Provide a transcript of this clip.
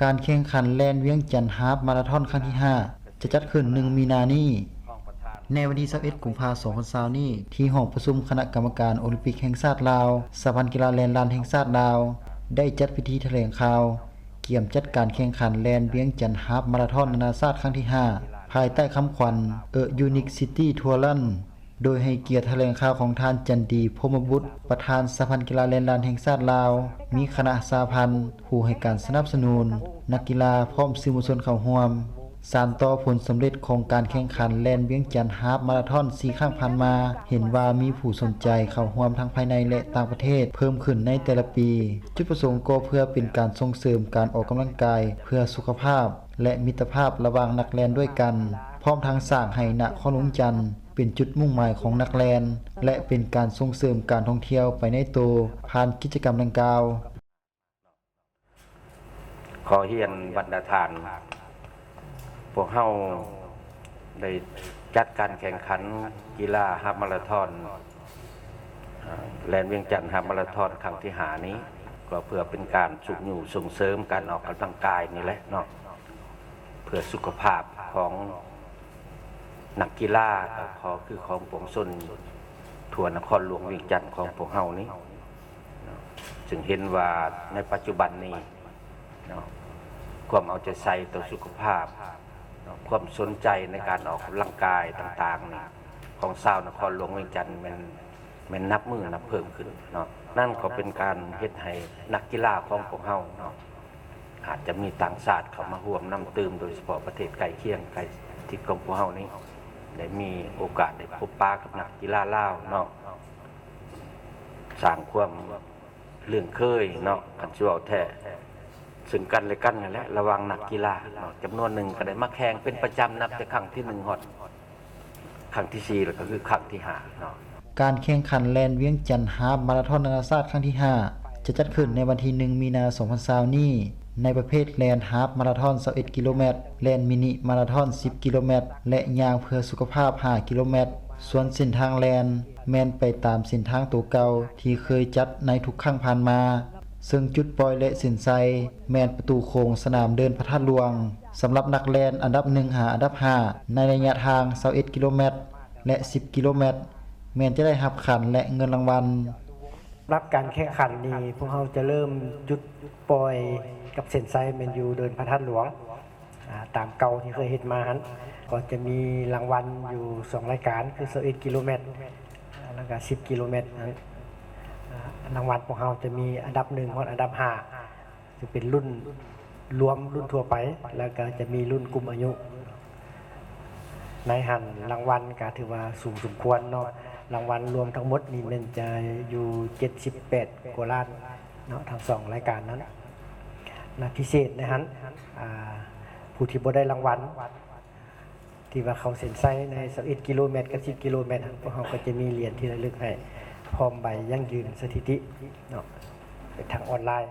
ການແຂ່ງຂັນແລ່ນວຽງຈັນຮາບມາລາທອນຄັ້ງທີຫ້າ ຈະຈັດຂຶ້ນໜຶ່ງມີນານີ້. ໃນວັນທີຊາວເອັດ ກຸມພາ ສອງພັນຊາວນີ້ ທີ່ຫ້ອງປະຊຸມຄະນະກຳມະການໂອລິມປິກແຫ່ງຊາດລາວ, ສະຫະພັນກິລາແລ່ນລານແຫ່ງຊາດລາວ ໄດ້ຈັດພິທີຖະແຫຼງຂ່າວ ກຽມຈັດການແຂ່ງຂັນແລ່ນວຽງຈັນຮາບມາລາທອນນານາຊາດຄັ້ງທີຫ້າ ພາຍໃຕ້ຄຳຂວັນ A Unique City Tour Run ໂດຍໃຫ້ກຽດຖະແຫຼງຂ່າວຂອງທ່ານ ຈັນດີ ພົມມະບຸດ ປະທານສະຫະພັນກິລາແລ່ນລານແຫ່ງຊາດລາວ, ມີຄະນະສະຫະພັນ, ຜູ້ໃຫ້ການສະໜັບສະໜູນ, ນັກກິລາ ພ້ອມສື່ມວນຊົນເຂົ້າຮ່ວມ. ສານຕໍ່ຜົນສຳເລັດຂອງການແຂ່ງຂັນແລ່ນວຽງຈັນຮາບມາລາທອນສີ່ຄັ້ງຜ່ານມາ, ເຫັນວ່າມີຜູ້ສົນໃຈເຂົ້າຮ່ວມທັງພາຍໃນ ແລະ ຕ່າງປະເທດເພີ່ມຂຶ້ນໃນແຕ່ລະປີ. ຈຸດປະສົງກໍເພື່ອເປັນການສົ່ງເສີມການອອກກຳລັງກາຍເພື່ອສຸຂະພາບ ແລະ ມິດຕະພາບລະຫວ່າງນັກແລ່ນດ້ວຍກັນ, ພ້ອມທັງສ້າງໃຫ້ນະຄອນຫຼວງວຽງຈັນເປັນຈຸດມຸ່ງໝາຍຂອງນັກແລ່ນ ແລະ ເປັນການສົ່ງເສີມການທ່ອງທ່ຽວໄປໃນໂຕຜ່ານກິດຈະກຳດັ່ງກ່າວ. ຂໍຮຽນບັນດາທ່ານ, ພວກເຮົາໄດ້ຈັດການແຂ່ງຂັນກິລາຮາບມາລາທອນ ເອີ່ ແລ່ນວຽງຈັນຮາບມາລາທອນຄັ້ງທີຫ້ານີ້ ກໍເພື່ອເປັນການຊຸກຍູ້ສົ່ງເສີມການອອກກຳລັງກາຍນີ້ແຫຼະເນາະ, ເພື່ອສຸຂະພາບຂອງນັກກິລາ ກໍຂໍຄືຂອງປວງຊົນທົ່ວນະຄອນຫຼວງວຽງຈັນຂອງພວກເຮົານີ້ເນາະ, ຊຶ່ງເຫັນວ່າໃນປັດຈຸບັນນີ້ເນາະ ຄວາມເອົາໃຈໃສ່ຕໍ່ສຸຂະພາບເນາະ, ຄວາມສົນໃຈໃນການອອກກຳລັງກາຍຕ່າງໆນີ້ ຂອງຊາວນະຄອນຫຼວງວຽງຈັນແມ່ນ ແມ່ນນັບມື້ນັບເພີ່ມຂຶ້ນເນາະ. ນັ້ນກໍເປັນການເຮັດໃຫ້ນັກກິລາຂອງພວກເຮົາເນາະ ອາດຈະມີຕ່າງຊາດເຂົ້າມາຮ່ວມນຳຕື່ມ, ໂດຍສະເພາະປະເທດໃກ້ຄຽງໃກ້ທິດຂອງພວກເຮົານີ້ ໄດ້ມີໂອກາດໄດ້ພົບປະກັບນັກກິລາລາວເນາະ, ສ້າງຄວາມລຶ້ງເຄີຍເນາະ, ຄັນຊິເວົ້າແທ້ ເຊິ່ງກັນແລະກັນນັ້ນແຫຼະ ລະຫວ່າງນັກກິລາເນາະ. ຈຳນວນໜຶ່ງກໍໄດ້ມາແຂ່ງເປັນປະຈຳ ນັບແຕ່ຄັ້ງທີໜຶ່ງຮອດ ຄັ້ງທີສີ່ ແລ້ວກໍຄືຄັ້ງທີຫ້າເນາະ. ການແຂ່ງຂັນແລ່ນວຽງຈັນຮາບມາລາທອນນານາຊາດຄັ້ງທີຫ້າ ຈະຈັດຂຶ້ນໃນວັນທີໜຶ່ງ ມີນາ ສອງພັນຊາວນີ້ ໃນປະເພດແລ່ນຮາບມາລາທອນຊາວເອັດກິໂລແມັດ, ແລ່ນມິນິມາລາທອນສິບກິໂລແມັດ ແລະ ຍ່າງເພື່ອສຸຂະພາບຫ້າກິໂລແມັດ. ສ່ວນເສັ້ນທາງແລ່ນແມ່ນໄປຕາມເສັ້ນທາງໂຕເກົ່າທີ່ເຄີຍຈັດໃນທຸກຄັ້ງຜ່ານມາ, ເຊິ່ງຈຸດປ່ອຍ ແລະ ເສັ້ນໄຊແມ່ນປະຕູໂຂງສະໜາມເດີ່ນພະທາດຫຼວງ. ສຳລັບນັກແລ່ນອັນດັບໜຶ່ງຫາອັນດັບຫ້າ ໃນໄລຍະທາງຊາວເອັດກິໂລແມັດ ແລະ ສິບກິໂລແມັດ ແມ່ນຈະໄດ້ຮັບຂັນ ແລະ ເງິນລາງວັນ. ສຳລັບການແຂ່ງຂັນນີ້ ພວກເຮົາຈະເລີ່ມຈຸດປ່ອຍກັບເສັ້ນໄຊແມ່ນຢູ່ເດີ່ນພະທາດຫຼວງ ອາ ຕາມເກົ່າທີ່ເຄີຍເຮັດມາຫັ້ນ, ກໍຈະມີລາງວັນຢູ່ສອງລາຍການ ຄືຊາວເອັດກິໂລແມັດ ແລ້ວກໍສິບກິໂລແມັດນັ້ນ. ອາ ລາງວັນພວກເຮົາຈະມີອັນດັບໜຶ່ງຮອດອັນດັບຫ້າ ຈະເປັນລຸ້ນລວມ, ລຸ້ນທົ່ວໄປ ແລ້ວກໍຈະມີລຸ້ນກຸ່ມອາຍຸ. ໃນຫັ້ນລາງວັນກໍຖືວ່າສູງສົມຄວນເນາະ, ລາງວັນລວມທັງໝົດນີ້ແມ່ນຈະຢູ່ເຈັດສິບແປດກວ່າລ້ານເນາະ ທັງສອງລາຍການນັ້ນ. ແລະ ພິເສດໃນຫັ້ນ ອາ ຜູ້ທີ່ບໍ່ໄດ້ລາງວັນ ທີ່ວ່າເຂົ້າເສັ້ນໄຊໃນຊາວເອັດກິໂລແມັດກັບສິບກິໂລແມັດ ພວກເຮົາກໍຈະມີຫຼຽນທີ່ລະລຶກໃຫ້ ພ້ອມໃບຢັ້ງຢືນສະຖິຕິເນາະ ໄປທາງອອນລາຍ.